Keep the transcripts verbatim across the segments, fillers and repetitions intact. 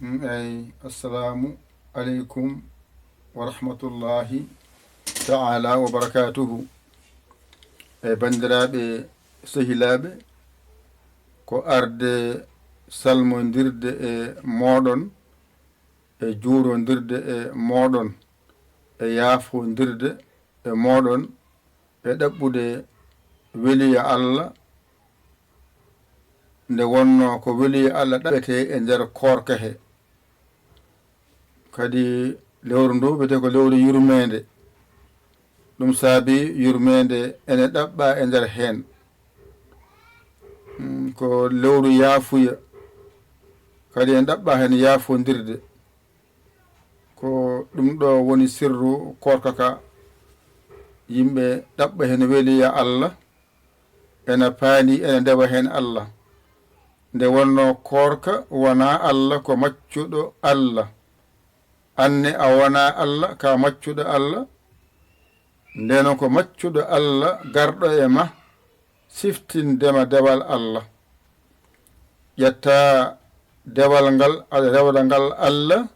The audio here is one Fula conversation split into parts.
Mm, ay, assalamu aleykum wa rahmatullahi ta'ala wa barakatuhu. E banndiraaɓe, sehilaaɓe, ko arde salmondirde e mooɗon, e juurondirde e mooɗon, e yaafondirde e mooɗon, e ɗaɓɓude weliya Allah, nde wonnoo ko weliya Allah ɗaɓɓetee e nder koorka he. Kadi lewru ndu wiyetee ko lewru yurmeende. Ɗum saabi yurmeende ene ɗaɓɓa e nder heen. Mm, ko lewru yaafuya. Kadi ene ɗaɓɓa heen yaafondirde. Ko ɗum ɗo woni sirru koorka ka. Yimɓe ɗaɓɓa heen weliya Allah, ena paandi, ena ndewa heen Allah. Nde wonnoo koorka wonaa Allah, ko maccuɗo Allah. Aan ne a wonaa Allah, ka maccuɗo Allah. Ndeno ko maccuɗo Allah garɗo e ma, siftinde ma dewal Allah. Ƴetta dewal ngal, aɗa rewda ngal Allah,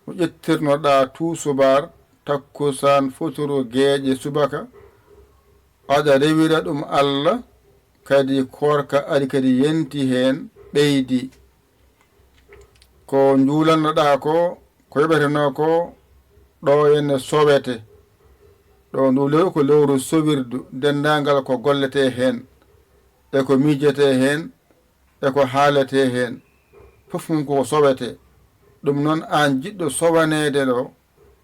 no ƴettirnoɗaa tuusubaar, takkusaan, futuro, geeƴe, subaka. Aɗa rewira ɗum Allah, kadi koorka ari kadi yenti heen, ɓeydi. Ko njuulannoɗaa ko, ko yoɓetenoo ko, ɗo ene sowete. Ɗo ndu lewru ko lewru sowirdu, denndaangal ko golletee heen, e ko miijetee heen, e ko haaletee heen. Fof mum ko sowete. Ɗum noon, aan jiɗɗo sowaneede ɗo,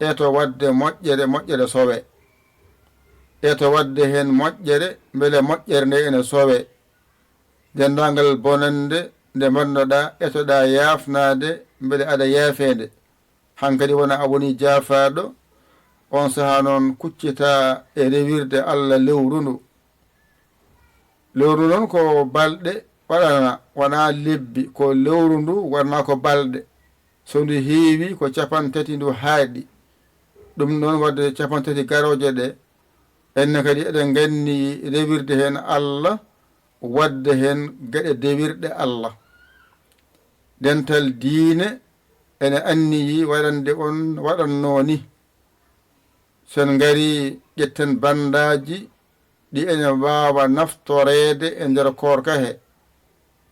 eto waɗde moƴƴere, moƴƴere sowe. Eto waɗde heen moƴƴere, mbele moƴƴere nde ene sowe. Denndaangal bonannde nde mbaɗnoɗaa, etoɗaa yaafnaade, mbele aɗa yaafeende. Hankadi wona a woni jaafaaɗo, oon sahaa noon kuccitaa e rewirde Allah lewru ndu. Lewru noon ko balɗe waɗana, wonaa lebbi, ko lewru ndu waɗana ko balɗe. So ndu heewi ko cappanɗe tati ndu haaɗi. Ɗum noon waɗde cappanɗe tati garooje ɗe, enne kadi eɗen nganni rewirde heen Allah, waɗde heen geɗe dewirɗe Allah. Dental diine ene anniyi waɗande on waɗannoo ni. So en ngarii, ƴetten banndaaji ɗi ene waawa naftoreede e nder koorka he.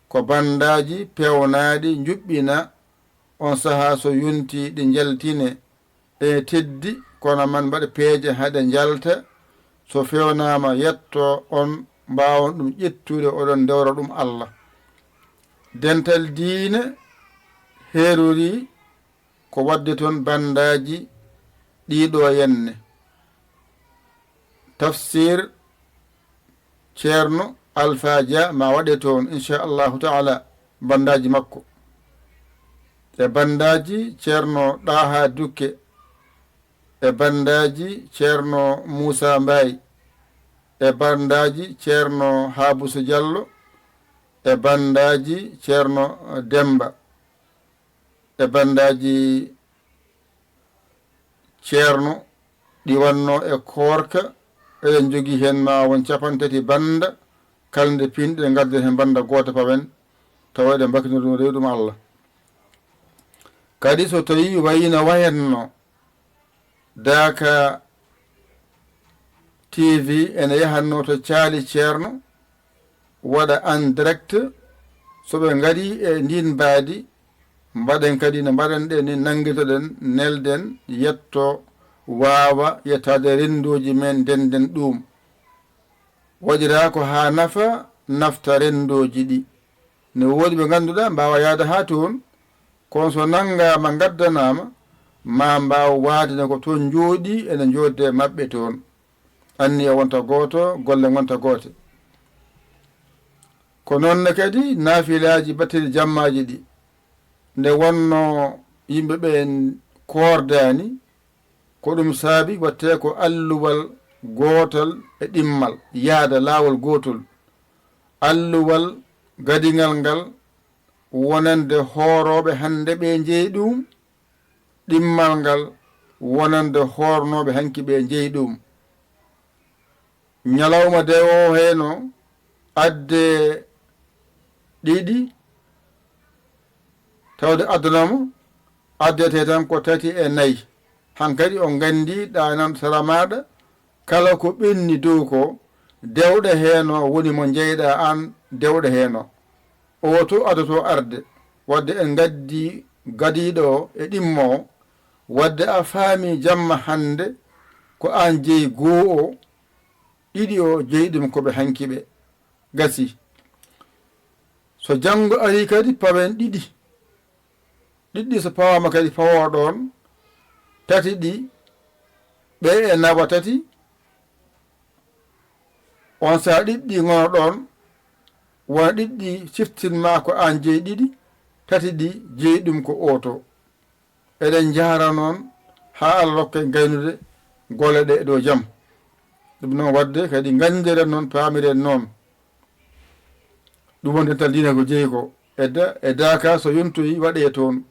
Ko banndaaji peewnaaɗi njuɓɓina, oon sahaa so yontii ɗi njaltine, ene teddi, kono man mbaɗa peeje haa ɗe njalta, so feewnaama yetto on, mbaawon ɗum ƴettude, oɗon ndewra ɗum Allah. Dental diine heerorii ko waɗde toon banndaaji ɗiɗo henne. Tafsir Ceerno Alfa Dia ma waɗe toon, inchallahu taala, banndaaji makko. E banndaaji Ceerno Ɗaha Dukke, e banndaaji Ceerno Muusa Mbaay, e banndaaji Ceerno Haabusu Jallo, e banndaaji Ceerno Demmba, e banndaaji Ceerno ɗi wannoo e koorka, eɗen njogii heen ma won cappanɗe tati bannda, kala nde pinɗen ngadden heen bannda gooto pawen, tawa eɗen mbakkindira ɗum rewi ɗum Allah. Kadi so tawii wayino wayanno Daaka T V ene yahatnoo to caali Ceerno, waɗa en direct, so ɓe ngarii e ndiin mbaadi, mbaɗen kadi no mbaɗanɗen ni, nanngitoɗen, nelden, yetto, waawa yettaade renndooji men, ndennden ɗum. Waɗiraa ko haa nafa, nafta renndooji ɗi. Ne woodi ɓe ngannduɗaa mbaawa yahde haa toon, kono so nanngaama, ngaddanaama, ma mbaaw waade ne ko toon njooɗii, ene njoodde maɓɓe toon. Anniya wonta gooto, golle ngonta goote. Ko noon ne kadi naafilaaji batteɗi jammaaji ɗi, nde wonnoo yimɓe ɓeen koordaani, ko ɗum saabi waɗtee ko alluwal gootal e ɗimmal, yaada laawol gootol. Alluwal gadiŋal ngal wonande hoorooɓe hannde ɓe njeyi ɗum, ɗimmal ngal wonande hoornooɓe hanki ɓe njeyi ɗum. Ñalawma dewo heeno adde ɗiɗi, Tawde aduna mo addete tan ko tati e nayi. Hankadi on nganndi ɗaanan sara maaɗa, kala ko ɓenni dow ko, dewɗe heeno woni mo njeyɗaa aan dewɗe heeno. O to adoto arde, wadde en ngaddi gadiiɗo o e ɗimmo o, wadde a faami jamma hannde ko aan jeyi goo o, ɗiɗi o jeyi ɗum ko ɓe hanki ɓe. Gasi. So janngo arii kadi pawen ɗiɗi. Ɗiɗi so pawaama kadi pawoo ɗoon, tati ɗi, ɓe e nawa tati, on saa ɗiɗi ɗi ngona ɗoon, wona ɗiɗi ɗi ciftin ma ko aan jeyi ɗiɗi, tati ɗi jeyi ɗum ko oo to. Eɗen njahra noon haa Allah rokka en gaynude golle ɗe e dow jam. Ɗum noon wadde kadi nganndiren noon, paamiren noon. Ɗum woni dental diine ko jeyi ko. E da-, e daaka so yontoyi waɗee toon.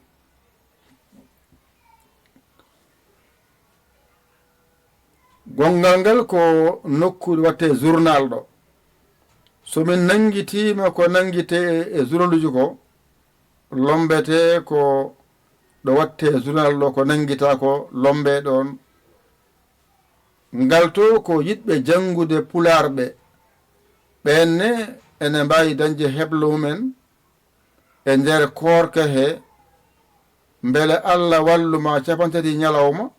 Gonngal ngal ko nokku waɗtee journal ɗo. So min nanngitiima ko nanngitee e journaluuji ko, lombetee ko ɗo waɗtee journal ɗo, ko nanngitaa ko lombee ɗoon. Ngal to ko yiɗɓe janngude pulaar ɓe. Ɓeen ne ene mbaawi dañde heblo mumen e nder koorka he, mbele Allah wallu ma capantati ñalawma,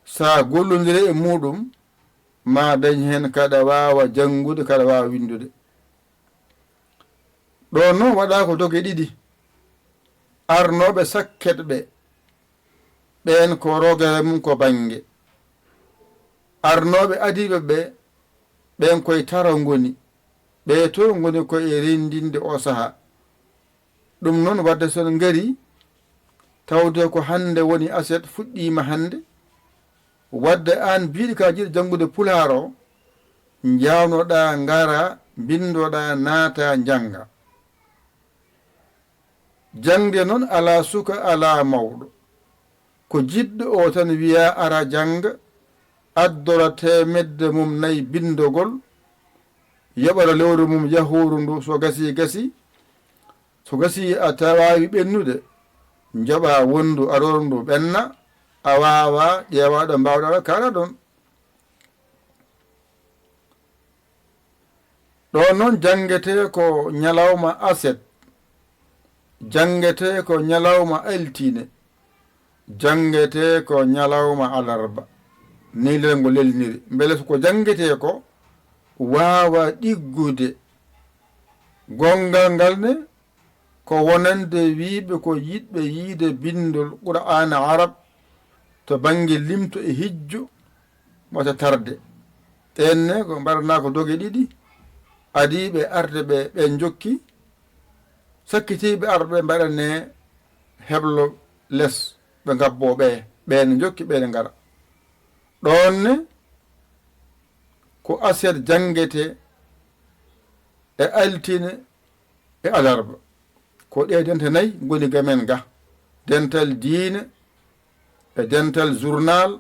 sa gollondire e muɗum, ma dañ heen kaɗa waawa janngude, kaɗa waawa winndude. Ɗo noon waɗaa ko doge ɗiɗi. Arnooɓe sakket ɓe, ɓeen ko rogere mum ko bannge. Arnooɓe adiiɓe ɓe, ɓeen koye taro ngoni. Ɓee to ngoni ko e renndinde o saha. Ɗum noon wadde so en ngarii, tawde ko hannde woni aset fuɗɗiima hannde, wadde aan biiɗo ka jiɗa janngude pulaar o, njawnoɗaa ngara, mbinndoɗaa, naata, njannga. Jaŋde noon alaa suka, alaa mawɗo. Ko jiɗɗo o tan wiyaa ara jannga, addora teemedde mum nayi binndogol, yoɓora lewru mum yahooru ndu, so gasii gasii, so gasii a tawaawi ɓennude, njoɓaa wonndu arooru ndu ɓenna, a waawaa ƴeewaa ɗo mbaawɗaa ɗo kaala ɗoon. Ɗo noon janngetee ko ñalawma aset, janngetee ko ñalawma altine, janngetee ko ñalawma alarba. Nii leñol lelniri. Mbele so ko janngetee ko waawa ɗiggude. Gonngal ngal ne ko wonande wiiɓe ko yiɗɓe yiide binndol Qur'aana Arab to bannge limto e hijju, wata tarde. Ɓeen ne ko mbaɗanaa ko doge ɗiɗi, adiiɓe arde ɓe, ɓeen njokki, sakkitiiɓe arɓe ɓe mbaɗanee heblo les, ɓe ngabboo ɓe, ɓeen njokki, ɓeen ngara. Ɗoon ne ko aset janngetee e altine e alarba. Ko ɗee dente nayi ngoni ga men ga, dental diine, e dental journal,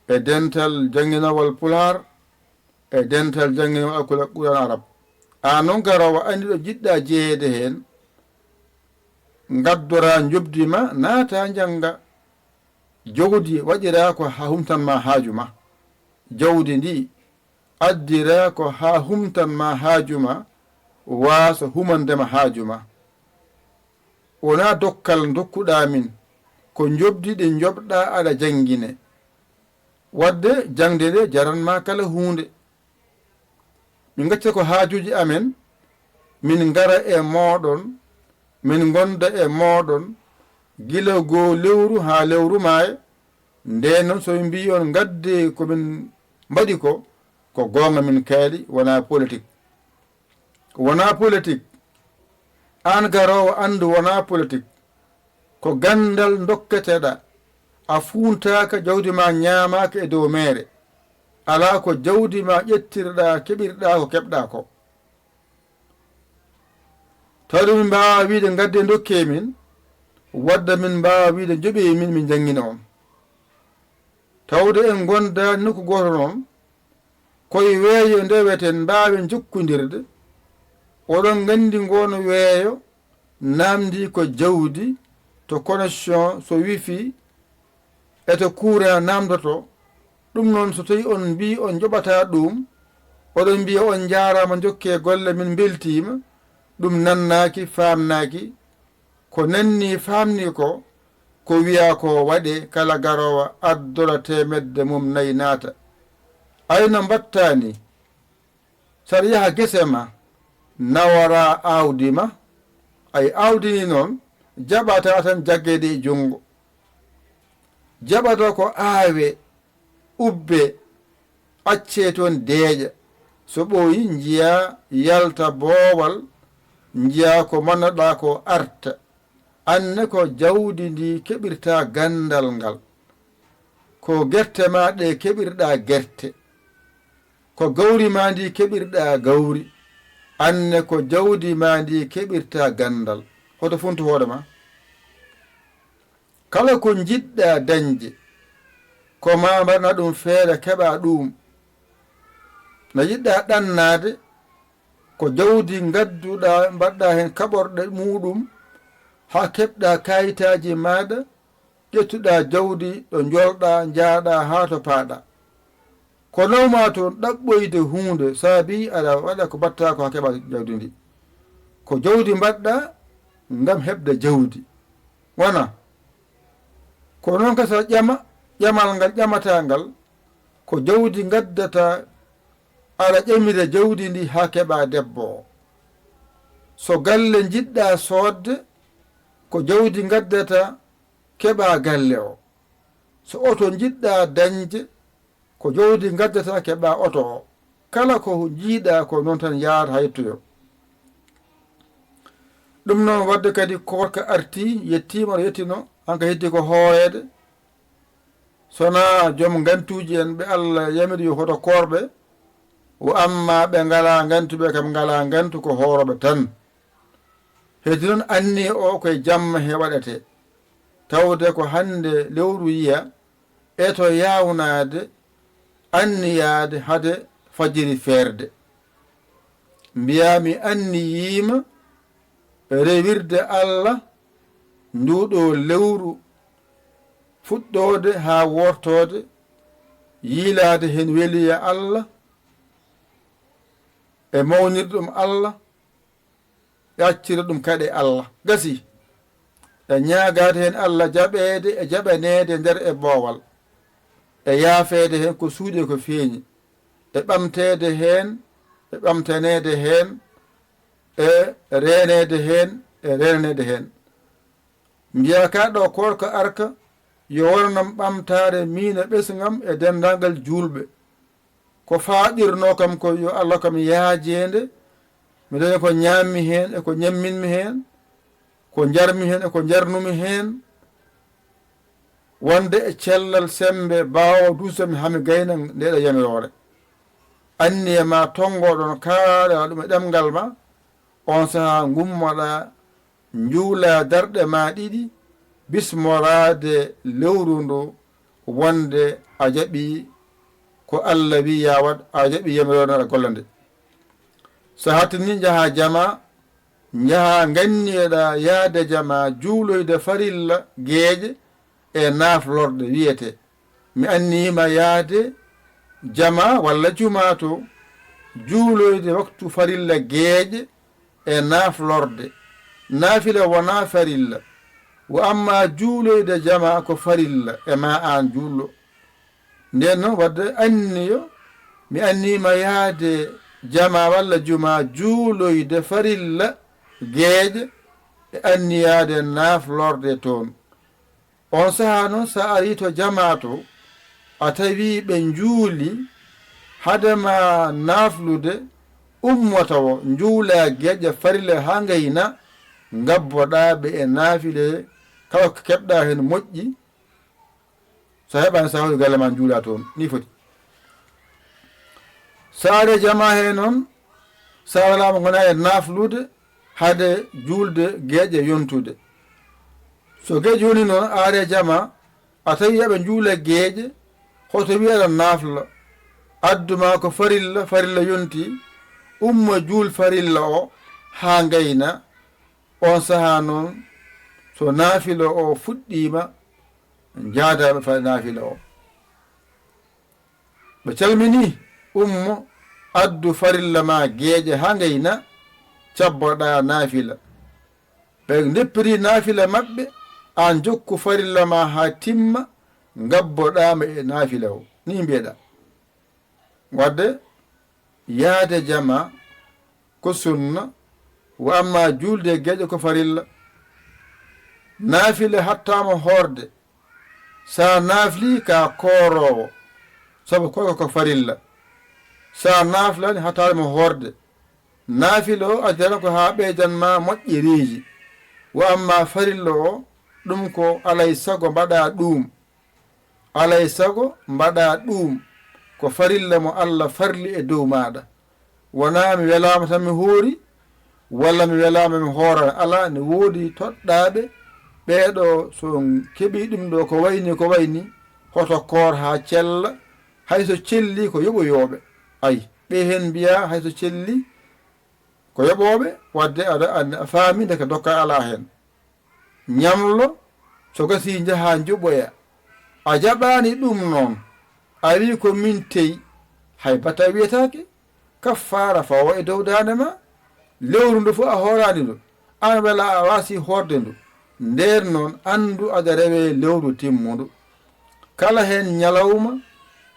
e dental jannginowal pulaar, e dental jannginowal alkula-, Qur'aan Arab. Aan noon garoowo anndi ɗo jiɗɗaa jeyeede heen, ngaddoraa njoɓdi ma, naataa njannga. Jawdi waɗiraa ko haa humtan ma haaju ma. Jawdi ndi addiraa ko haa humtan ma haaju ma, waasa humande ma haaju ma. Wonaa dokkal ndokkuɗaa min, ko njoɓdi ɗi njoɓɗaa aɗa janngine. Wadde jaŋde nde jaran ma kala huunde. Min ngacca ko haajuuji amen, min ngara e mooɗon, min ngonda e mooɗon, gila goo lewru haa lewru maaya. Ndeen noon, so min mbii on ngaddee ko min mbaɗi ko, ko goonga min kaali, wonaa politik. Wonaa politik. Aan garoowo anndu wonaa politik. Ko ganndal ndokketeɗaa. A fuuntaaka, jawdi ma ñaamaaka e dow meere. Alaa ko jawdi ma ƴettirɗaa, keɓirɗaa ko keɓɗaa ko. Tawde min mbaawaa wiyde ngaddee ndokkee min, wadda min mbaawaa wiyde njoɓee min, min njanngina on. Tawde en ngondaani nokku gooto noon, ko e weeyo ndeweten, mbaawen jokkondirde. Oɗon nganndi ngoon weeyo, naamndii ko jawdi to connexion, so wifi e to courant naamndotoo. Ɗum noon, so tawii on mbii on njoɓataa ɗuum, oɗon mbiya on njaaraama, njokkee golle, min mbeltiima, ɗum nannaaki, faamnaaki. Ko nannii, faamnii ko, ko wiyaa ko waɗee, kala garoowo addora teemedde mum nayi naata. Ay no mbaɗtaa nii? Saɗa yaha gese ma, nawaraa aawdi ma, ay aawdi ndi noon, jaɓataa tan jaggee ɗi e junngo. Jaɓatoo ko aawee, ubbee, accee toon deeƴa. So ɓooyi, njiyaa yalta boowal, njiyaa ko mannoɗaa ko arta. Aan ne ko jawdi ndi keɓirtaa ganndal ngal. Ko gerte ma ɗe keɓirɗaa gerte. Ko gawri ma ndi keɓirɗaa gawri. Aan ne ko jawdi ma ndi keɓirtaa ganndal. Hoto funtu hoore ma. Kala ko njiɗɗaa dañde, ko ma mbaɗana ɗum feere keɓaa ɗum. No yiɗɗaa ɗannaade, ko jawdi ngadduɗaa, mbaɗɗaa heen kaɓorɗe muuɗum, haa keɓɗaa kaayitaaji maaɗa, ƴettuɗaa jawdi ɗo njolɗaa, njaaɗaa haa to paaɗaa. Ko nawmaa toon ɗaɓɓoyde huunde saabii aɗa waɗa ko mbaɗtaa ko haa keɓaa jawdi ndi. Ko jawdi mbaɗɗaa ngam heɓde jawdi. Wona ko noon kadi, so ƴama, ƴamal ngal ƴamataa ngal, ko jawdi ngaddataa, aɗa ƴamira jawdi ndi haa keɓaa debbo o. So galle njiɗɗaa soodde, ko jawdi ngaddataa, keɓaa galle o. So oto njiɗɗaa dañde, ko jawdi ngaddataa, keɓaa oto o. Kala ko njiiɗaa ko noon tan yaarata haa yettoyoo. Ɗum noon waɗde kadi koorka artii, yettiima, no yettino, hankadi heddi ko hooreede. So wonaa joom ngantuuji en ɓe Allah yamiri yo hoto koorɓe, wa amma ɓe ngalaa ngantu ɓe kam ngalaa ngantu, ko hoorooɓe tan. Heddi noon anniya o koye jamma he waɗetee, tawde ko hannde lewru yiya, e to yaawnaade, anniyaade hade fajiri feerde. Mbiyaa mi anniyiima rewirde Allah nduu ɗoo lewru, fuɗɗoode haa wortoode, yiilaade heen weliya Allah e mawnirɗum Allah, e accira ɗum kadi e Allah. Gasii. E ñaagaade heen Allah jaɓeede e jaɓaneede nder e boowal, e yaafeede heen ko suuɗi e ko feeñi, e ɓamteede heen, e ɓamtaneede heen, e reeneede heen, e reenaneede heen. Mbiyaa ka ɗo koorka arka, yo wonanam ɓamtaare miin e ɓesngam e denndaangal juulɓe. Ko faaɗirnoo kam ko yo Allah kam yaajeende, mi daña ko ñaammi heen e ko ñamminmi heen, ko njarmi heen e ko njarnumi heen, wonde e cellal semmbe baawoo duusami haa mi gayna ndeeɗo yamiroore. Anniya ma tonngoɗon kaalaɗaa ɗum e ɗemngal ma, oon sahaa ngummoɗaa njuula darɗe ma ɗiɗi, bismoraade lewru ndu, wonde a jaɓi ko Allah wi yaa waɗ, a jaɓi yamiroore aɗa golla nde. So hattini njahaa jama, njahaa nganniyeɗaa yaade jama juuloyde farilla geeƴe e naaflorde wiyetee. Mi anniyiima yaade jama walla juma to, juuloyde waktu farilla geeƴe e naaflorde. Naafila wonaa farilla. Wa amma juuloyde jama ko farilla e ma aan juulɗo. Ndeen noon, waɗde anniyo, mi anniyiima yaade jama walla juma juuloyde farilla geeƴe e anniyaade naaflorde toon. Oon sahaa noon, so a arii to jamaa to, a tawii ɓe njuuli, hade ma naaflude, ummo tawo, njuulaa geeƴe farilla haa ngayna, ngabboɗaa ɓe e naafile, kala ko keɓɗaa heen moƴƴi, so a heɓaani saahuuji galle ma njuulaa toon, nii foti. So a arii jamaa hee noon, so a welaama ngonaa e naaflude, hade juulde geeƴe yontude. So geeƴe yonii noon, a arii jamaa, a tawii eɓe njuula geeƴe, hoto wiy aɗa naafla, addu ma ko farilla, farilla yontii, ummo juul farilla o haa ngayna, On sahaa noon, so naafila o fuɗɗiima, njaada ɓe faa naafila o. Ɓe calmini, ummo, addu farilla ma geeƴe haa ngayna, cabboɗaa naafila. Ɓe ndeppiri naafila maɓɓe, aan jokku farilla ma haa timma, ngabboɗaa ma e naafila o. Nii mbiyeɗaa. Wadde, yahde jama ko sunna, wa amma juulde e geeƴe ko farilla. Naafila hattaama hoorde. Sa naafli ka kooroowo, sabu koorka ko farilla. Sa naaflaani hattaama hoorde. Naafila o a jaran ko haa ɓeydan ma moƴƴereeji. Wa amma farilla o, ɗum ko alay sago mbaɗa ɗum. Alay sago mbaɗa ɗuum, ko farilla mo Allah farli e dow maaɗa. Wonaa mi welaama tan mi hoori, walla mi welaama mi hoorana. Alaa, ne woodi toɗɗaaɓe, ɓeeɗo so keɓii ɗum ɗo ko wayni, ko wayni, hoto koor haa cella, hay so celli ko yoɓoyooɓe. Ay, ɓe heen mbiyaa hay so celli ko yoɓooɓe, wadde aɗa, aɗa faami ndeke dokka alaa heen. Ñamlo, so gasii njahaa njoɓoya. A jaɓaani ɗum noon, a wii ko min tey, hay bata wiyetaake, kaffaara fawo e dow daande ma, lewru ndu fof a hooraani ndu, aan wela a waasi hoorde ndu, ndeen noon anndu aɗa rewee lewru timmundu. Kala heen ñalawma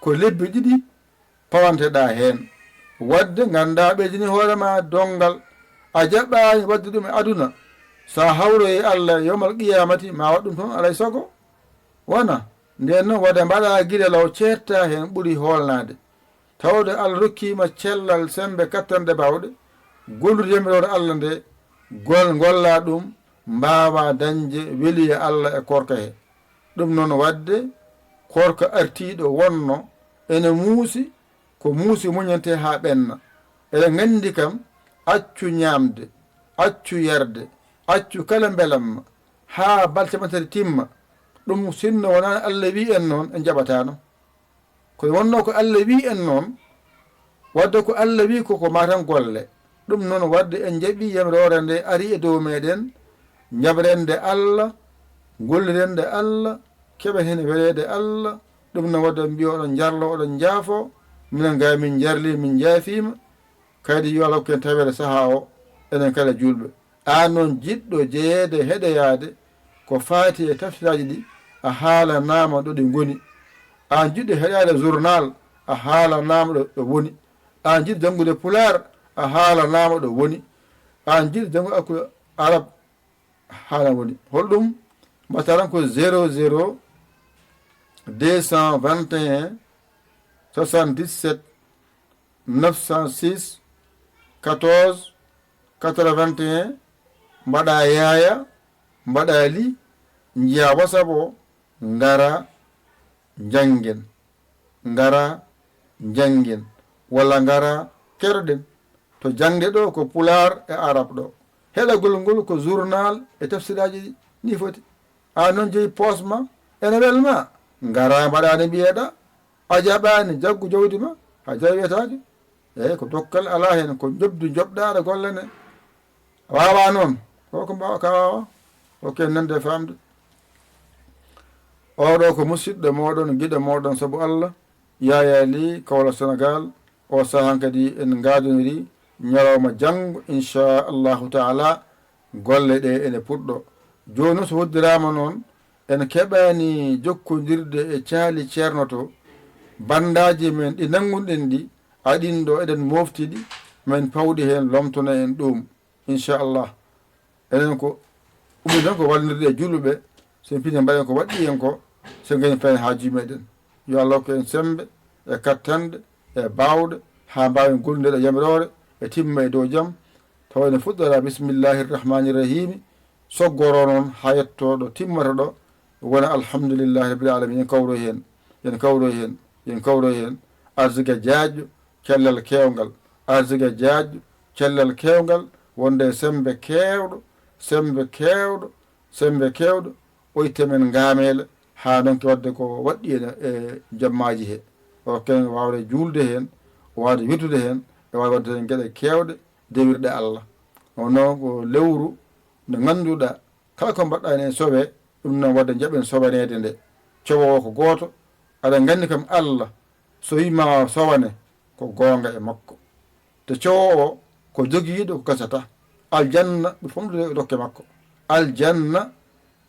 ko lebbi ɗiɗi pawanteɗaa heen. Wadde nganndaa ɓeydini hoore ma donngal, a jaɓaani waɗde ɗum e aduna. So a hawroyi Allah yowmal qiyaamati, ma waɗ ɗum toon alay sago. Wona, ndeen noon wadde mbaɗa gila law ceerta heen ɓuri hoolnaade. Tawde Allah rokkiima cellal, semmbe, kattanɗe baawɗe, gollude yamiroore Allah nde, gol-, ngolla ɗum, mbaawa dañde weliya Allah e koorka he. Ɗum noon wadde, koorka artiiɗo wonno ene muusi, ko muusi muñante haa ɓenna. Eɗen nganndi kam, accu ñaamde, accu yarde, accu kala mbelamma, haa balɗe capanɗe tati timma. Ɗum sinno wonaano Allah wii en noon, en njaɓataano. Ko wonno ko Allah wii en noon, wadde ko Allah wii ko, ko matan golle. Ɗum noon wadde en njaɓii yamiroore nde ari e dow meɗen, njaɓren nde Allah, ngolliren nde Allah, keɓen heen weleede Allah. Ɗum noon wadde mbiyo oɗon njarlo, oɗon njaafo, minen ga min njarli, min njaafiima. Kadi yo Allah hokku en taweede sahaa o, enen kala juulɓe. Aan noon jiɗɗo jeyeede heɗoyaade ko faati e tafsiraaji ɗi, a haalanaama ɗo ɗi ngoni. Aan jiɗɗo heɗaade journal, a haalanaama ɗo, ɗo woni. Aan jiɗɗo janngude pulaar, a haalanaama ɗo woni. Aan jiɗɗo janngude alkul arab, a haala woni. Holɗum? Mbaɗata tan ko zéro zéro deux cent vingt et un soixante-dix-sept neuf cent six quatorze quatre-vingt-un, mbaɗa yaaya, mbaɗa li, njiya WhatsApp o, ngara njanngen, ngara njanngen, walla ngara keɗoɗen. To jaŋde ɗo ko pulaar e arab ɗo. Heɗagol ngol ko journal e tafsiraaji ɗi, ni foti. Aan noon jeyi poos ma, ene wel ma, ngara mbaɗa nde mbiyeɗa, a jaɓaani jaggu jawdi ma, a jawi wiyetaake. Eeyi, ko dokkal alaa heen, ko njoɓdi njoɓɗaaɗo golle ne. Waawaa noon, ko ko mbaawa ka waawa, ko ken nande e faamde. Oɗo ko musidɗo mooɗon, giɗo mooɗon sabu Allah, Yaya Ly, Kaolack, Sénégal. O sahaa kadi en ngaadoniri ñalawma janngo, inchallahu taala, golle ɗe ene puɗɗo. Jooni noon so hoddiraama noon, en keɓaani jokkondirde e caali ceerno to, banndaaji men ɗi nanngunɗen ɗi, a ɗin ɗo eɗen moofti ɗi, men pawɗi heen, lomtana en ɗum, inchallah. Enen ko ummi ɗon ko wallondirde e juulɓe ɓe, so en pini mbaɗen ko waɗɗi en ko, so en gañi payen haaju meɗen. Yo Allah hokku en semmbe e kattanɗe e baawɗe, haa mbaawen gollude e yamiroore e timma e dow jam. Tawa ene fuɗɗora bismillahi rahmani rahimi, soggoro noon haa yetto ɗo timmata ɗo, wona alhamdulillahi rabbil alamin. Yen kawro heen, yen kawro heen, yen kawro heen. Arsiga jaajɗo, cellal keewngal, arsiga jaajɗo, cellal keewngal, wonde e semmbe keewɗo, semmbe keewɗo, semmbe keewɗo, o itte men ngaameele, haa ndonki waɗde ko waɗɗi en e jammaaji he. O ken waawde juulde heen, waawde wirtude heen, e waawde waɗde heen geɗe keewɗe dewirɗe Allah. Hono ko lewru Nde ngannduɗaa kala ko mbaɗɗaa ene sowe, ɗum noon waɗde njaɓen sowaneede nde. Cowoowo ko gooto, aɗa nganndi kam Allah, so wii ma sowane, ko goonga e makko. Te cowoowo ko jogiiɗo ko gasata. Aljanna ɓuri famɗude e dokke makko. Aljanna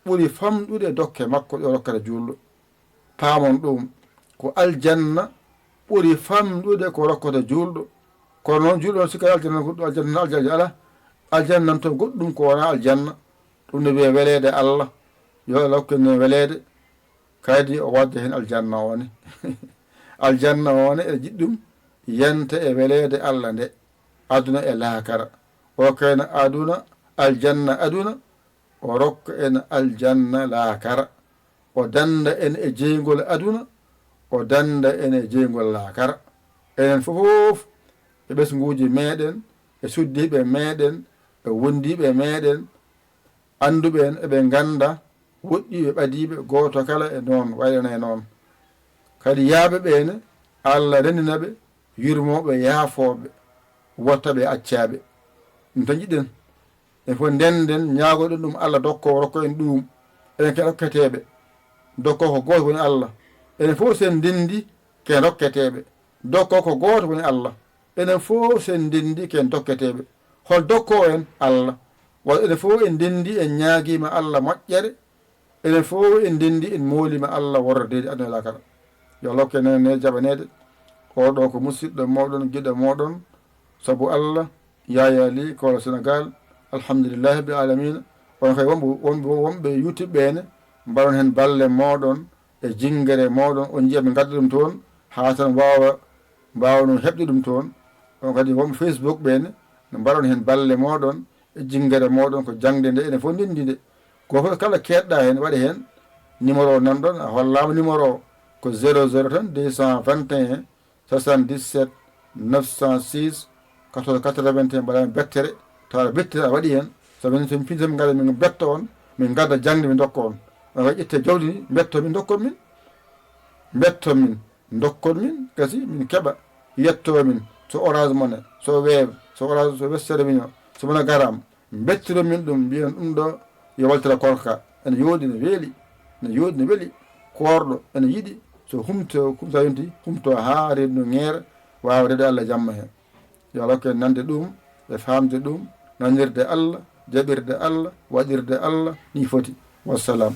ɓuri famɗude e dokke makko ɗe o rokkata juulɗo. Paamon ɗum, ko aljanna ɓuri famɗude ko rokkata juulɗo. Kono noon juulɗo noon sikka aljanna goɗɗum, aljanna, aljanna alaa. Aljanna nan to goɗɗum ko wonaa aljanna. Ɗum ne wiyee weleede Allah. Yo Allah hokku en weleede. Kadi o wadda heen aljanna o ne. Aljanna o ne eɗen jiɗi ɗum yanta e weleede Allah nde. Aduna e laakara. O kayna aduna, aljanna aduna. O rokka en aljanna laakara. O dannda en e jeyngol aduna. O dannda en e jeyngol laakara. Enen fof e ɓesnguuji meeɗen, e suddiiɓe meeɗen, e wondiiɓe meeɗen, annduɓe en, eɓe ngannda woɗɗiiɓe ɓadiiɓe, gooto kala e noon, waylana e noon. Kadi yaaɓe ɓe ne, Allah renndina ɓe, yurmooɓe, yaafooɓe, watta ɓe accaaɓe. Ɗum tan njiɗɗen. En fof ndennden, ñaagoɗen ɗum Allah dokkoowo rokko en ɗum. Enen ken rokketeeɓe. Dokkoowo ko gooto woni Allah. Enen fof sen ndenndi ken rokketeeɓe. Dokkoowo ko gooto woni Allah. Enen fof sen ndenndi ken dokketeeɓe. Hol dokkoowo en? Allah. Walla enen fof en ndenndi en ñaagiima Allah moƴƴere. Enen fof en ndenndi en mooliima Allah worrodeede aduna e laakara. Yo Allah hokku en nene jaɓaneede. Oo ɗoo ko musidɗo mooɗon, giɗo mooɗon, sabu Allah, Yaya Ly, Kolo Senegal. Alhamdulillahi rabbil alamina. On kay wonɓe, wonɓe, wonɓe YouTube ɓe ne, mbaɗon heen balle mooɗon e jinngere mooɗon, on njiya ɓe ngadda ɗum toon, haa tan waawa, mbaawa noon heɓde ɗum toon. On kadi wonɓe Facebook ɓe ne, no mbaɗon heen balle mooɗon e jinngere mooɗon, ko jaŋde nde, enen fof ndenndi nde. Gooto kala keedɗa heen, waɗe heen numéro o nanɗon, a hollaama numéro o, ko zéro zéro tan, deux cent vingt et un, soixante-dix-sept, neuf cent six, quatorze quatre-vingt-un, mbaɗa bettere, tawa bettere a waɗi heen. So min, so min pinta, min ngara, min mbetta on, min ngadda jaŋde, min ndokka on. On waɗi ƴette jawdi ndi, mbetto min, ndokkon min. Mbetto min, ndokkon min, gasi, min keɓa, yetto min, so Orange Money, so Wave, so Orange, so Western Union, so MoneyGram, mbettiro min ɗum, mbiyen ɗum ɗo yo waltira korka. Ene yooɗi, ne weeli, ne yooɗi, ne weli. Koorɗo ene yiɗi so humto, humta yonti, humto haa reedu ndu ŋeera, waawa reedu Allah jamma heen. Yo Allah hokku en nande ɗum, e faamde ɗum, nanirde Allah, jaɓirde Allah, waɗirde Allah, ni foti. Wassalam.